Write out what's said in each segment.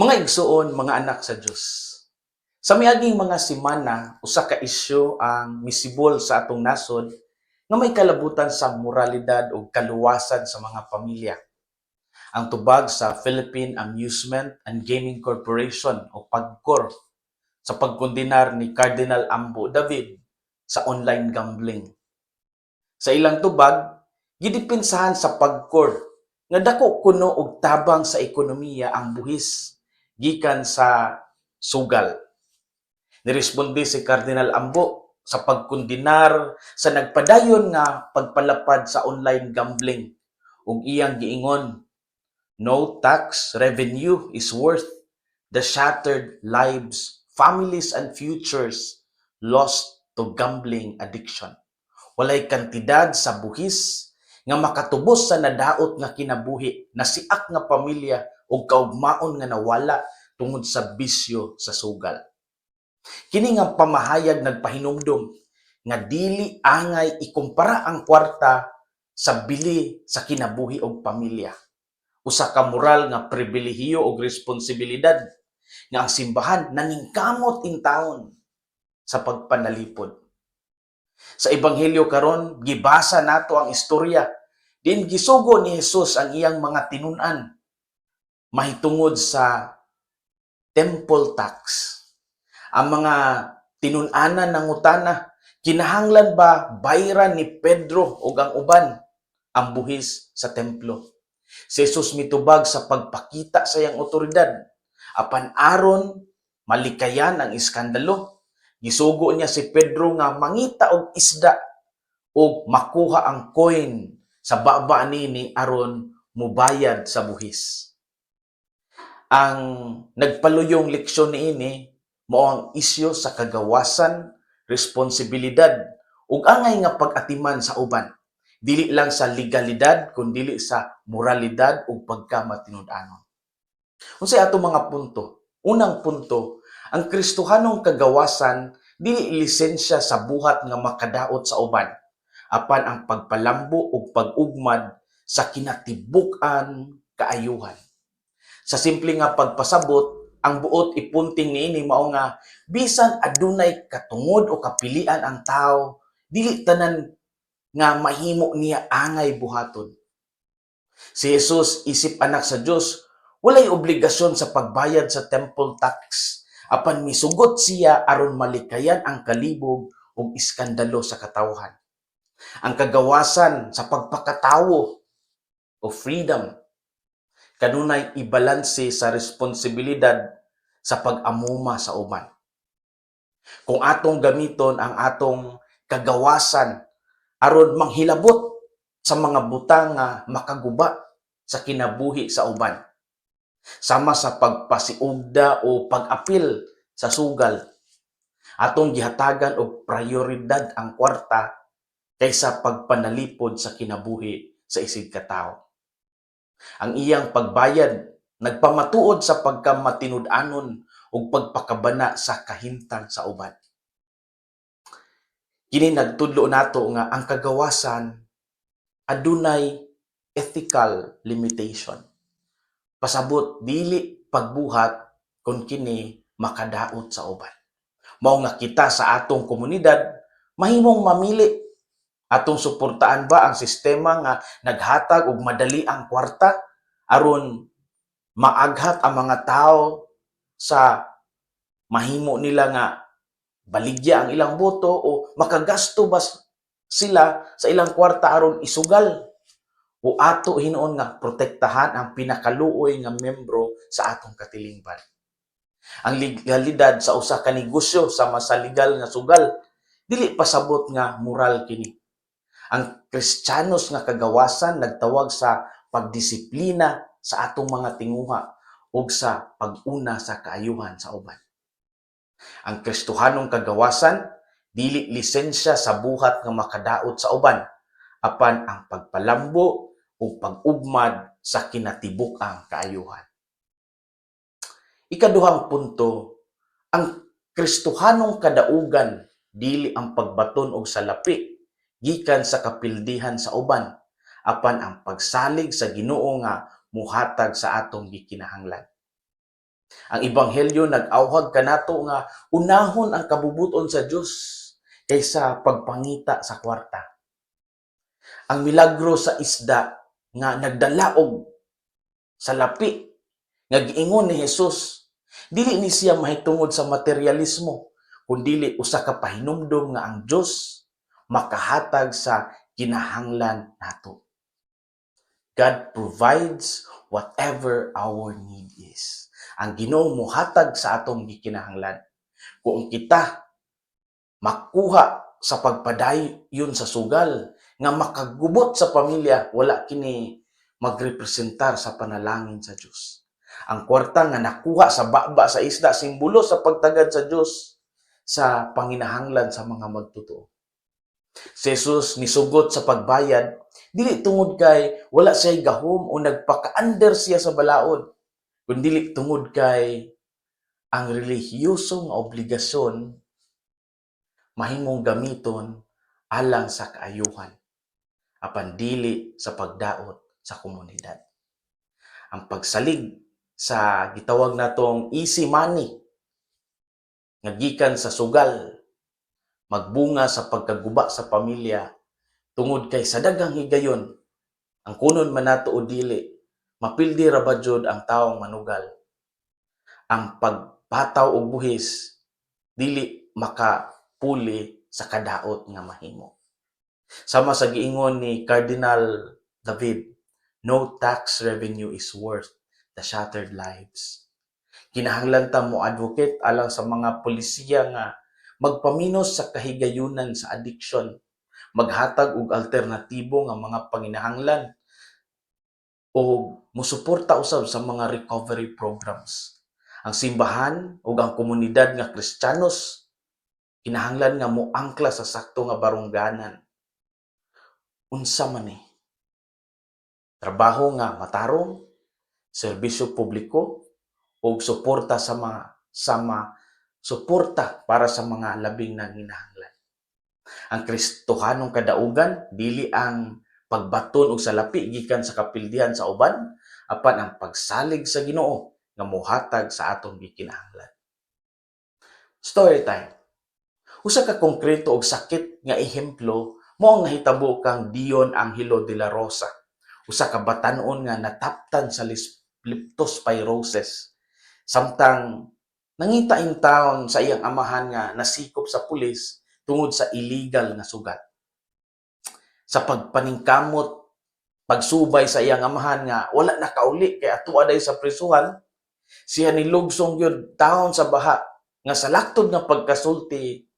Mga igsuon, mga anak sa Dios. Sa miaging mga semana, usa ka isyu ang misibol sa atong nasod nga may kalabutan sa moralidad ug kaluwasan sa mga pamilya. Ang tubag sa Philippine Amusement and Gaming Corporation o PAGCOR sa pagkondenar ni Cardinal Ambo David sa online gambling. Sa ilang tubag, gidipinsahan sa PAGCOR nga dako kuno og tabang sa ekonomiya ang buhis gikan sa sugal. Niresponde si Cardinal Ambo sa pagkondenar sa nagpadayon nga pagpalapad sa online gambling ug iyang giingon, "No tax revenue is worth the shattered lives, families and futures lost to gambling addiction." Walay kantidad sa buhis nga makatubos sa nadaot nga kinabuhi, nasiak nga pamilya ug kaugmaon nga nawala tungod sa bisyo sa sugal. Kini nga pamahayag nagpahinumdom nga dili angay ikumpara ang kwarta sa bili sa kinabuhi og pamilya. Usa ka moral nga pribilehiyo og responsibilidad nga ang simbahan naningkamot intawon sa pagpanalipod. Sa Ebanghelyo karon, gibasa nato ang istorya din gisugo ni Jesus ang iyang mga tinun-an mahitungod sa temple tax. Ang mga tinun-anan nangutana, kinahanglan ba bayran ni Pedro ug ang uban ang buhis sa templo? Si Jesus mitubag sa pagpakita sa iyang otoridad. Apan aron malikayan ang iskandalo, gisugo niya si Pedro nga mangita og isda ug makuha ang coin sa baba nini aron mubayad sa buhis. Ang nagpaluyong leksyon niini mao ang isyu sa kagawasan, responsibilidad ug angay nga pag-atiman sa uban. Dili lang sa legalidad kun dili sa moralidad ug pagkamatinud-anon. Unsay ato mga punto? Unang punto, ang Kristohanong kagawasan dili lisensya sa buhat nga makadaot sa uban, apan ang pagpalambo ug pag-ugmad sa kinatibuk-an kaayuhan. Sa simple nga pagpasabot, ang buot ipunting niini mao nga bisan adunay katungod o kapilian ang tao, dili tanan nga mahimo niya angay buhaton. Si Jesus, isip anak sa Dios, walay obligasyon sa pagbayad sa temple tax, apan misugot siya aron malikayan ang kalibog ug iskandalo sa katawhan. Ang kagawasan sa pagpakatawo o freedom kanunay ibalanse sa responsibilidad sa pag-amuma sa uban. Kung atong gamiton ang atong kagawasan aron manghilabot sa mga butang nga makaguba sa kinabuhi sa uban, sama sa pagpasiugda o pag-apil sa sugal, atong gihatagan og prioridad ang kwarta kaysa pagpanalipod sa kinabuhi sa isig katawo. Ang iyang pagbayad nagpamatuod sa pagkamatinud-anon ug pagpakabana sa kahimtang sa uban. Kini nagtudlo nato nga ang kagawasan adunay ethical limitation. Pasabot, dili pagbuhat kung kini makadaot sa uban. Mao nga kita sa atong komunidad mahimong mamili: atong suportaan ba ang sistema nga naghatag og madali ang kwarta aron maaghat ang mga tao sa mahimo nila nga baligya ang ilang boto, o makagasto ba sila sa ilang kwarta aron isugal, o ato hinuon nga protektahan ang pinakaluoy nga membro sa atong katilingban? Ang legalidad sa usa ka negosyo sama sa legal nga sugal dili pasabot nga moral kini. Ang Kristiyanos nga kagawasan nagtawag sa pagdisiplina sa atong mga tinguha ug sa pag-una sa kaayuhan sa uban. Ang Kristohanong kagawasan dili lisensya sa buhat nga makadaot sa uban, apan ang pagpalambo ug pag-ugmad sa kinatibuk-ang kaayuhan. Ikaduhang punto, ang Kristohanong kadaugan dili ang pagbaton og salapi gikan sa kapildihan sa uban, apan ang pagsalig sa Ginoo nga muhatag sa atong gikinahanglan. Ang ebanghelyo nag-awhag kanato nga unahon ang kabubuton sa Dios kaysa pagpangita sa kwarta. Ang milagro sa isda nga nagdalaog sa lapi nga giingon ni Jesus, dili ni siya mahitungod sa materialismo, kundili usa ka pahinumdom nga ang Dios makahatag sa kinahanglan nato. God provides whatever our need is. Ang Ginoo mohatag sa atong gikinahanglan. Kung kita makuha sa pagpadayon sa sugal nga makagubot sa pamilya, wala kini magrepresentar sa panalangin sa Dios. Ang kwarta nga nakuha sa baba sa isda, simbolo sa pagtagad sa Dios sa panginahanglan sa mga magtotoo. Si Jesus nisugot sa pagbayad dili tungod kay wala siya gahom o nagpaka-under siya sa balaod, kundili tungod kay ang relihiyoso nga obligasyon mahimong gamiton alang sa kaayuhan apan dili sa pagdaot sa komunidad. Ang pagsalig sa gitawag natong easy money nga gikan sa sugal magbunga sa pagkaguba sa pamilya, tungod kay sa daghang higayon, ang kunon man nato o dili, mapildi ra ba jud ang taong manugal. Ang pagpataw og buhis dili makapuli sa kadaot nga mahimo. Sama sa giingon ni Cardinal David, "No tax revenue is worth the shattered lives." Kinahanglan ta mo advocate alang sa mga polisiya nga magpaminos sa kahigayunan sa addiction, maghatag og alternatibo nga mga panginahanglan o musuporta usab sa mga recovery programs. Ang simbahan ug ang komunidad nga Kristiyanos kinahanglan nga moangkla sa sakto nga barungganan. Unsa man ni? Trabaho nga matarong, serbisyo publiko ug suporta sa mga sama suporta para sa mga labing nanginahanglan. Ang Kristohanong kadaugan dili ang pagbaton og salapi gikan sa kapildihan sa uban, apan ang pagsalig sa Ginoo nga mohatag sa atong gikinahanglan. Story time. Usa ka konkreto og sakit nga ehemplo mao ang nahitabo kang Dion Angelo de la Rosa, usa ka batan-on nga nataptan sa leptospirosis samtang nangita in town sa iyang amahan nga nasikop sa pulis tungod sa illegal nga sugal. Sa pagpaningkamot pagsubay sa iyang amahan nga wala na kauli kay atua day sa prisuhan, siya nilugsong gyud taon sa baha nga sa laktod nga pagkasulti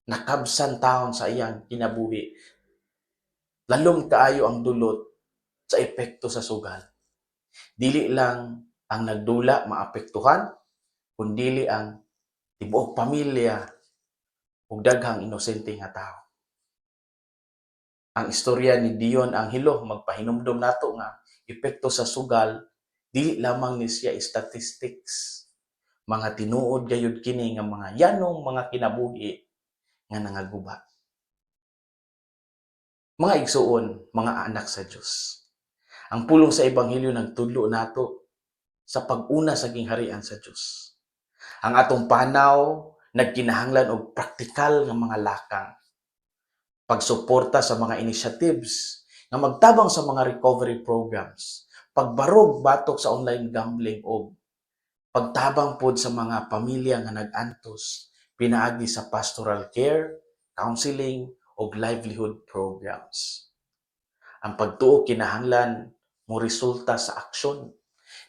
nakabsan taon sa iyang kinabuhi. Lalom kaayo ang dulot sa epekto sa sugal. Dili lang ang nagdula maapektuhan, kundili ang tibuok pamilya ug daghang inosente nga tawo. Ang istorya ni Dion Angelo magpahinumdom nato nga epekto sa sugal dili lamang ni siya statistics. Mga tinuod gayud kini nga mga yanong mga kinabuhi nga nangaguba. Mga igsuon, mga anak sa Dios. Ang pulong sa ebanghelyo nagtudlo nato sa pag-una sa gingharian sa Dios. Ang atong panaw nagkinahanglan og praktikal nga mga lakang. Pagsuporta sa mga initiatives nga magtabang sa mga recovery programs, pagbarog batok sa online gambling o pagtabang pod sa mga pamilya nga nag-antos pinaagi sa pastoral care, counseling ug livelihood programs. Ang pagtuo kinahanglan mo resulta sa aksyon,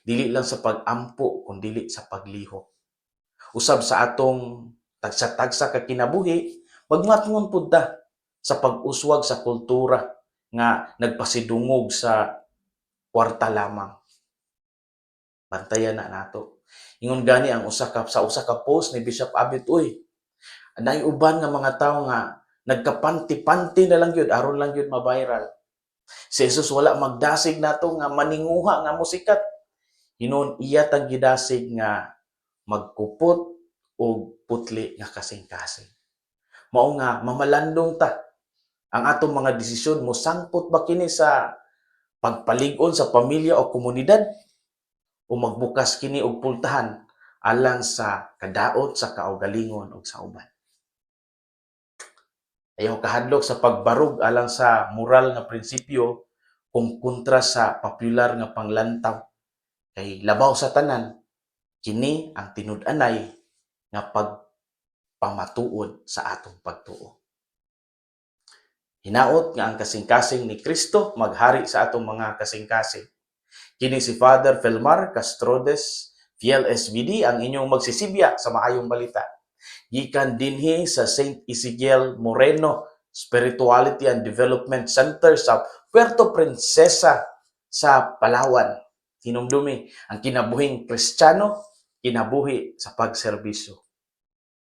dili lang sa pag-ampo kundili sa paglihok. Usab sa atong tagsa-tagsa ka kinabuhi, magmatngon pud ta sa pag-uswag sa kultura nga nagpasidungog sa kwarta lamang. Bantayan na nato. Ingon gani ang usa ka sa usa ka post ni Bishop Abet Uy, naay uban nga mga tawo nga nagkapanti-panti na lang gyud aron lang gyud ma-viral. Si Jesus wala magdasig nato nga maninguha nga musikat. Hinuon iya tang gidasig nga magkupot og putli nga kasing-kasing. Mao nga mamalandong ta, ang atong mga desisyon mosangpot ba kini sa pagpalig-on sa pamilya o komunidad o magbukas kini og pultahan alang sa kadaot sa kaugalingon ug sa uban. Ayaw kahadlok sa pagbarog alang sa moral nga prinsipyo kung kontra sa popular nga panglantaw. Kay labaw sa tanan, kini ang tinud-anay nga pagpamatuod sa atong pagtuo. Hinaot nga ang kasing-kasing ni Kristo maghari sa atong mga kasing-kasing. Kini si Father Felmar Castrodes, Fiel SVD, ang inyong magsisibya sa maayong balita. Gikan dinhi sa St. Ezekiel Moreno Spirituality and Development Center sa Puerto Princesa sa Palawan. Hinumdumi ang kinabuhing Kristiyano, kinabuhi sa pagserbisyo.